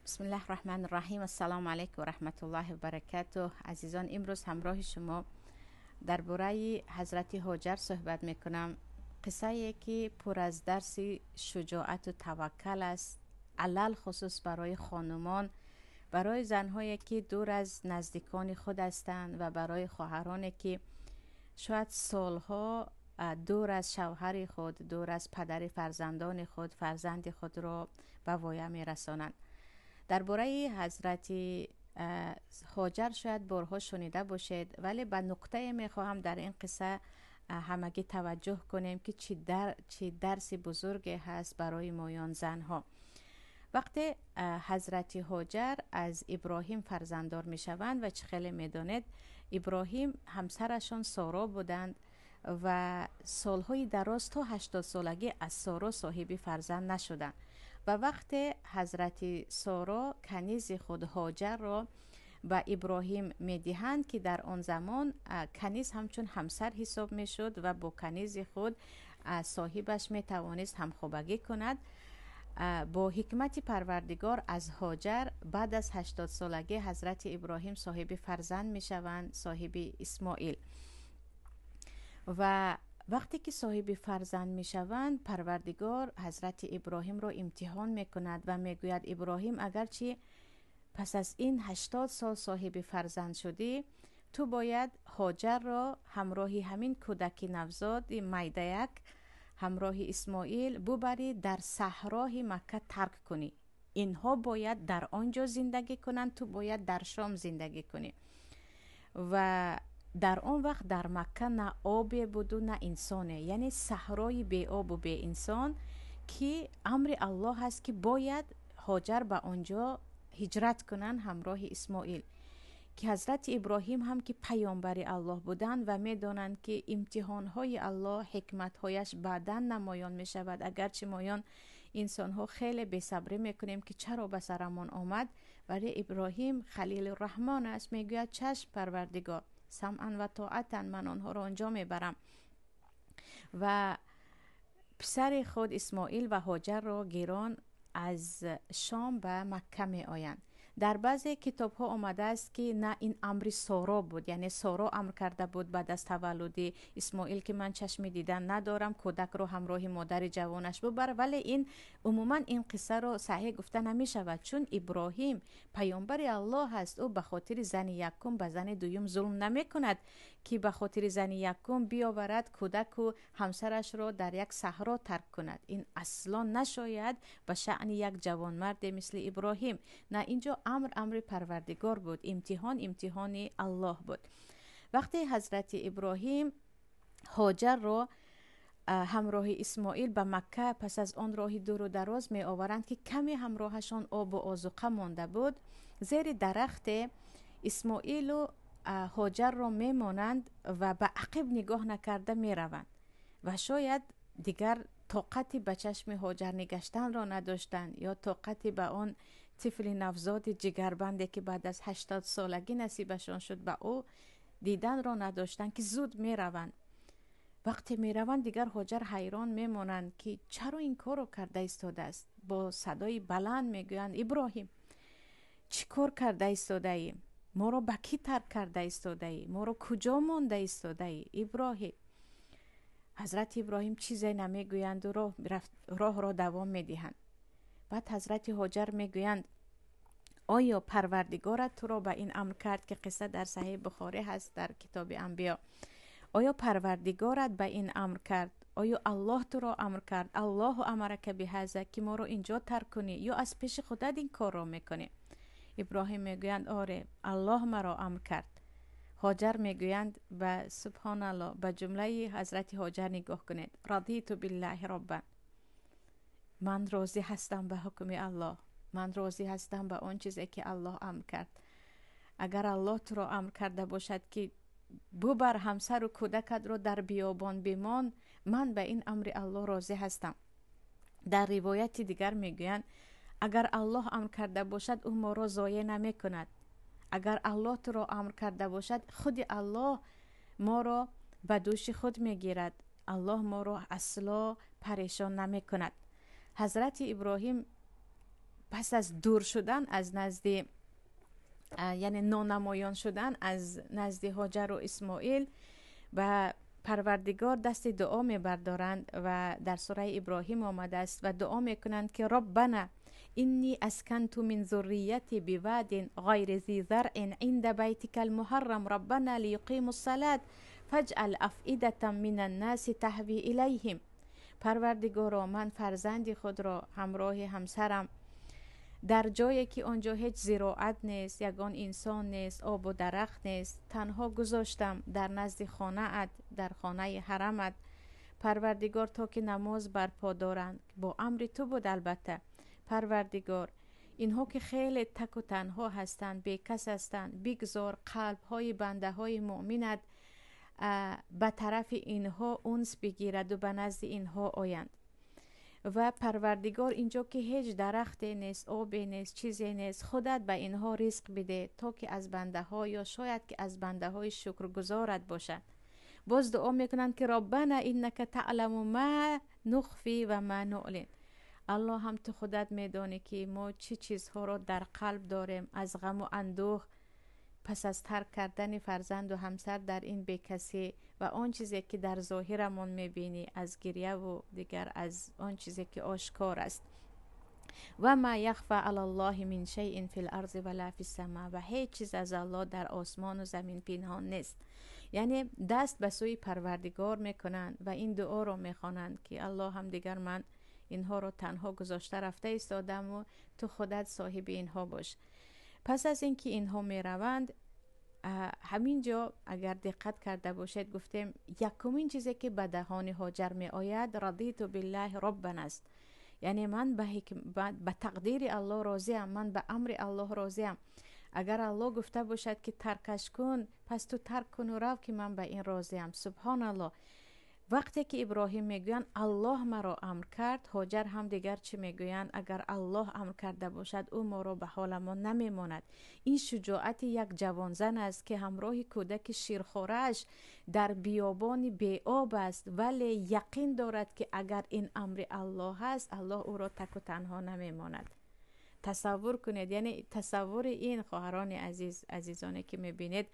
بسم الله الرحمن الرحیم. السلام علیکم و رحمت الله و برکاته. عزیزان، امروز همراه شما درباره حضرت هاجر صحبت میکنم. قصه که پر از درس شجاعت و توکل است، علی‌الخصوص برای خانمان، برای زنهایی که دور از نزدیکان خود هستند و برای خواهرانی که شاید سالها دور از شوهر خود، دور از پدر فرزندان خود، فرزند خود را به وایه میرسانند. درباره حضرت هاجر شاید بارها شنیده باشید، ولی به نکته میخواهم در این قصه همگی توجه کنیم که چی درس بزرگی هست برای مایان زنها. وقتی حضرت هاجر از ابراهیم فرزنددار میشوند و چه خیلی میدانید ابراهیم همسرشان سارا بودند و سالهای دراز تا 80 سالگی از سارا صاحب فرزند نشدند و وقتی حضرت سارا کنیز خود هاجر را به ابراهیم میدهند که در آن زمان کنیز همچون همسر حساب میشد و با کنیز خود صاحبش میتوانست همخوابگی کند، با حکمت پروردگار از هاجر بعد از 80 سالگی حضرت ابراهیم صاحب فرزند میشوند، صاحب اسماعیل. و وقتی که صاحب فرزند میشوند، پروردگار حضرت ابراهیم را امتحان میکند و میگوید ابراهیم، اگرچه پس از این 80 سال صاحب فرزند شدی، تو باید هاجر را همراه همین کودک نوزاد میده‌یک، همراه اسماعیل ببری در صحرای مکه ترک کنی. اینها باید در آنجا زندگی کنند، تو باید در شام زندگی کنی. و در آن وقت در مکه نه آب بود و نه انسانه، یعنی صحرای بی آب و بی انسان، که امر الله هست که باید هاجر به آنجا هجرت کنند همراه اسماعیل. که حضرت ابراهیم هم که پیامبر الله بودند و میدانند که امتحانهای الله، حکمتهایش بعدا نمایان می شود، اگرچه مایان انسانها خیلی بی‌صبری میکنیم که چرا به سرمان آمد، ولی ابراهیم خلیل الرحمن است، میگوید چشم پروردگار، سمعا و طاعتا، من آنها را آنجا میبرم. و پسر خود اسماعیل و هاجر را گیران از شام به مکه می آیند. در بعضی کتاب ها آمده است که نه، این امر سارا بود، یعنی سارا امر کرده بود بعد از تولد اسماعیل که من چشم دیدن ندارم، کودک رو همراه مادر جوانش ببر. ولی این عموما این قصه رو صحیح گفته نمی شود، چون ابراهیم پیامبر الله است، او به خاطر زن یکم به زن دوم ظلم نمی کند که به خاطر زن یکم بیاورد کودک و همسرش را در یک صحرا ترک کند. این اصلا نشاید به شأن یک جوانمرد مثل ابراهیم. نه، اینجا امر پروردگار بود، امتحان امتحان الله بود. وقتی حضرت ابراهیم هاجر را همراه اسماعیل به مکه پس از آن راه دور و دراز می آورند که کمی همراهشان آب و آذوقه مانده بود، زیر درخت اسماعیل و هاجر را می مانند و به عقب نگاه نکرده می روند و شاید دیگر طاقتی به چشم هاجر نگشتن را نداشتند یا طاقتی به آن طفل نوزاد جگربنده که بعد از 80 سالگی نصیبشان شد به او دیدن را نداشتند که زود می روند. وقتی می روند دیگر هاجر حیران می مانند که چرا این کار رو کرده ایستاده است. با صدای بلند می گویند ابراهیم، چی کار کرده ایستاده ای؟ ما را به کی ترک کرده ایستاده ای؟ ما را کجا مانده ایستاده ای؟ ابراهیم. حضرت ابراهیم چیزی نمیگویند و راه را دوام میدهند. بعد حضرت هاجر میگویند آیا پروردگارت تو را به این امر کرد که قصه در صحیح بخاری هست در کتاب انبیا، آیا پروردگارت به این امر کرد؟ آیا الله تو را امر کرد؟ الله امرک بهذا، که ما را اینجا ترک کنی یا از پیش خودت این کار را میکنی؟ ابراهیم میگویند آره، الله مرا امر کرد. هاجر میگویند و سبحان الله، به جمله حضرت هاجر نگاه کنید، رضیت بالله ربا، من راضی هستم به حکم الله، من راضی هستم به آن چیزی که الله امر کرد. اگر الله تو را امر کرده باشد که ببر همسر و کودکت را در بیابان بمان، من به این امر الله راضی هستم. در روایت دیگر میگویند اگر الله امر کرده باشد او ما را ضایع نمی کند. اگر الله تو را امر کرده باشد خود الله ما را به دوش خود میگیرد، الله ما را اصلا پریشان نمی کند. حضرت ابراهیم Пас аз дур шудан аз назди, яъне нонамоён шудан аз назди Ҳоҷару Исмоил, ба Парвардигор дасти дуо мебардоранд ва дар сураи Иброҳим омадааст ва дуо мекунанд, ки «Роббана инни асканту мин зуррияти бивадин ғайри зи заръин инда байтика алмуҳаррам, роббана лиюқиму ссалат фаҷъал афидатан мин аннаси таҳви илайҳим». Парвардигоро, ман фарзанди худро ҳамроҳи ҳамсарам дар ҷое ки он ҷо ҳеҷ зироат нест, ягон инсон нест, обу дарахт нест, танҳо гузоштам дар назди хонаат, дар хонаи ҳарамат, Парвардигор, то ки намоз барпо доранд. Бо амри ту буд албатта. Парвардигор, инҳо ки хеле таку танҳо ҳастанд, бекас ҳастанд, бигзор қалбҳои бандаҳои муъминат ба тарафи инҳо унс бигираду ба назди инҳо оянд. Ва Парвардигор, инҷо ки ҳеҷ дарахте нест, обе нест, чизе нест, худат ба инҳо ризқ биде, то ки аз бандаҳо ё шояд ки аз бандаҳои шукргузорат бошанд. Боз дуо мекунанд, ки «Роббана иннака таъламу ма нухфи ва ма нуълин». Аллоҳ, ҳам ту худат медонӣ, ки мо чӣ чизҳоро дар қалб дорем аз ғаму андӯҳ пас аз тарк кардани фарзанду ҳамсар дар ин бекасӣ ва он чизе ки дар зоҳирамон мебинӣ аз гирьяву дигар аз он чизе ки ошкор аст. «Ва ма яхфа алаллоҳи мин шайин фил арзи ва ла фиссама». Ва ҳеҷ чиз аз Аллоҳ дар осмону замин пинҳон нест. Яъне даст ба сӯи Парвардигор мекунанд ва ин дуоро мехонанд, ки Аллоҳ, ҳам дигар ман инҳоро танҳо гузошта рафта истодаму ту худат соҳиби инҳо бош. Пас аз ин ки инҳо мераванд, ҳамин ҷо агар диққат карда бошед, гуфтем, якумин чизе ки ба даҳони Ҳоҷар меояд «Радиту биллаҳи роббан» аст. Яъне ман ба тақдири Аллоҳ розиам, ман ба амри Аллоҳ розиам. Агар Аллоҳ гуфта бошад, ки таркаш кун, пас ту тарк куну рав, ки ман ба ин розиам. Субҳоналлоҳ, вақте ки Иброҳим мегӯянд: «Аллоҳ маро амр кард», Ҳоҷар ҳам дигар чӣ мегӯянд? «Агар Аллоҳ амр карда бошад, ӯ моро ба ҳоламон намемонад». Ин шуҷоати як ҷавонзан аст, ки ҳамроҳи кӯдаки ширхорааш дар биёбони беоб аст, вале яқин дорад, ки агар ин амри Аллоҳ аст, Аллоҳ ӯро таку танҳо намемонад. Тасаввур кунед, яъне тасаввури ин, хоҳарони азиз, азизоне ки мебинед,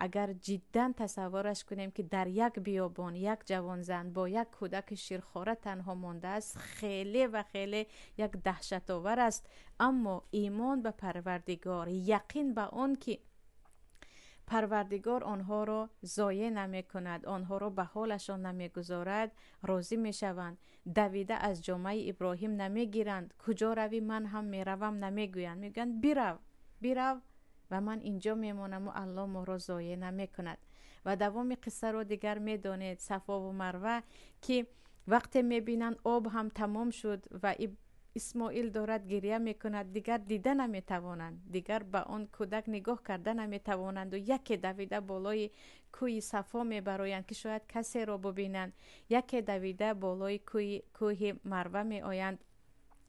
агар ҷиддан тасаввураш кунем, ки дар як биёбон як ҷавонзан бо як кӯдаки ширхора танҳо мондааст, хеле ва хеле як даҳшатовар аст. Аммо имон ба Парвардигор, яқин ба он ки Парвардигор онҳоро зоеъ намекунад, онҳоро ба ҳолашон намегузорад, розӣ мешаванд. Давида аз ҷомаи Иброҳим намегиранд, «Куҷо равӣ, ман ҳам меравам» намегӯянд. Мегӯянд: «Бирав, бирав ва ман инҷо мемонаму Аллоҳ моро зоеъ намекунад». Ва давоми қиссаро дигар медонед. Сафову Марва ки вақте мебинанд, об ҳам тамом шуд ва Исмоил дорад гиря мекунад, дигар дида наметавонанд, дигар ба он кӯдак нигоҳ карда наметавонанду яке давида болои кӯҳи Сафо мебароянд, ки шояд касеро бубинанд, яке давида болои кӯҳи Марва меоянд.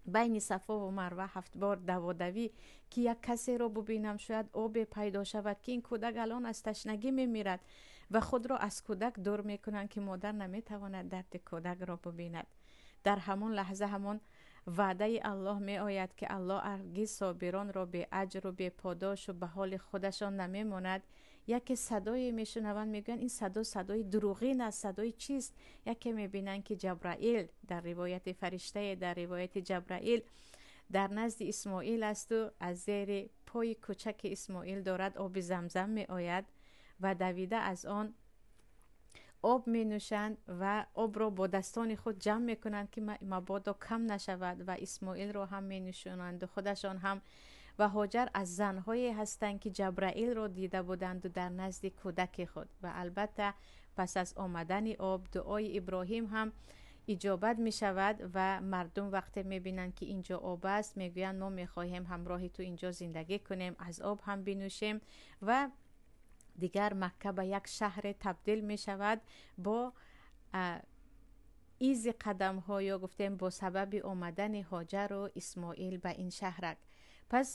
Байни Сафову Марва ҳафтбор даводавӣ, ки як касеро бубинам, шояд обе пайдо шавад, ки ин кӯдак алон аз ташнагӣ мемирад. Ва худро аз кӯдак дур мекунанд, ки модар наметавонад дарди кӯдакро бубинад. Дар ҳамон лаҳза ҳамон ваъдаи Аллоҳ меояд, ки Аллоҳ ҳаргиз собиронро беаҷру беподошу ба ҳоли худашон намемонад. Яке садое мешунаванд, мегӯянд: «Ин садо садои дурӯғин аст, садои чист?» Яке мебинанд, ки Ҷабраил, дар ривояти фариштае, дар ривояти Ҷабраил дар назди Исмоил асту аз зери пои кӯчаки Исмоил дорад оби Замзам меояд ва давида аз он об менӯшанд ва обро бо дастони худ ҷамъ мекунанд, ки мабодо кам нашавад, ва Исмоилро ҳам менӯшонанду худашон ҳам. Ва Ҳоҷар аз занҳое ҳастанд, ки Ҷабраилро дида буданду дар назди кӯдаки худ. Ва албатта, пас аз омадани об дуои Иброҳим ҳам иҷобат мешавад ва мардум вақте мебинанд, ки инҷо об аст, мегӯянд: «Мо мехоҳем ҳамроҳи ту инҷо зиндагӣ кунем, аз об ҳам бинӯшем». Ва дигар Макка ба як шаҳре табдил мешавад бо изи қадамҳо ё гуфтем бо сабаби омадани Ҳоҷару Исмоил ба ин шаҳрак. Пас,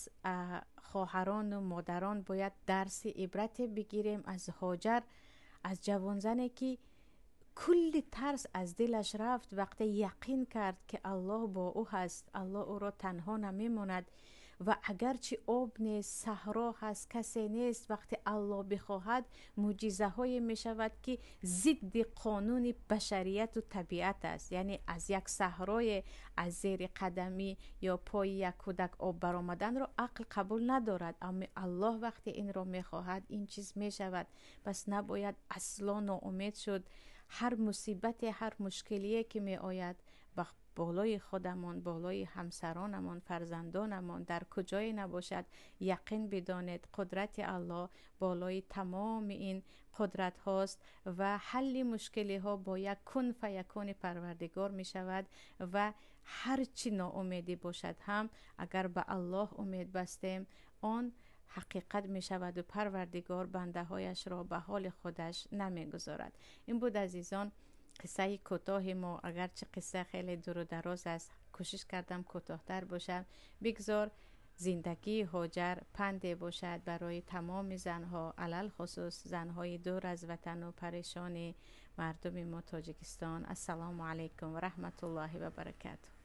хоҳарону модарон, бояд дарси ибрате бигирем аз Ҳоҷар, аз ҷавонзане ки Кулли тарс аз дилаш рафт вақте яқин кард, ки Аллоҳ бо ӯ ҳаст, Аллоҳ ӯро танҳо намемонад ва агарчи об нест, саҳро ҳаст, касе нест, вақте Аллоҳ бихоҳад, мӯъҷизаҳое мешавад, ки зидди қонуни башарияту табиат аст. Яъне аз як саҳрое аз зери қадамӣ ё пои як кӯдак об баромаданро ақл қабул надорад, аммо Аллоҳ вақте инро мехоҳад, ин чиз мешавад. Пас набояд асло ноумед шуд. Ҳар мусибате, ҳар мушкилие ки меояд ба болои худамон, болои ҳамсаронамон, фарзандонамон, дар куҷое набошад, яқин бидонед, қудрати Аллоҳ болои тамоми ин қудратҳост ва ҳалли мушкилиҳо бо як кун фаякуни Парвардигор мешавад. Ва ҳар чӣ ноумедӣ бошад ҳам, агар ба Аллоҳ умед бастем, он ҳақиқат мешаваду Парвардигор бандаҳояшро ба ҳоли худаш намегузорад. Ин буд, азизон, қиссаи кӯтоҳи мо. Агарчи қисса хеле дуру дароз аст, кӯшиш кардам кӯтоҳтар бошад. Бигзор зиндагии Ҳоҷар панде бошад барои тамоми занҳо, алалхусус занҳои дур аз ватану парешони мардуми мо, Тоҷикистон. Ассалому алайкум ва раҳматуллоҳи ва баракатуҳ.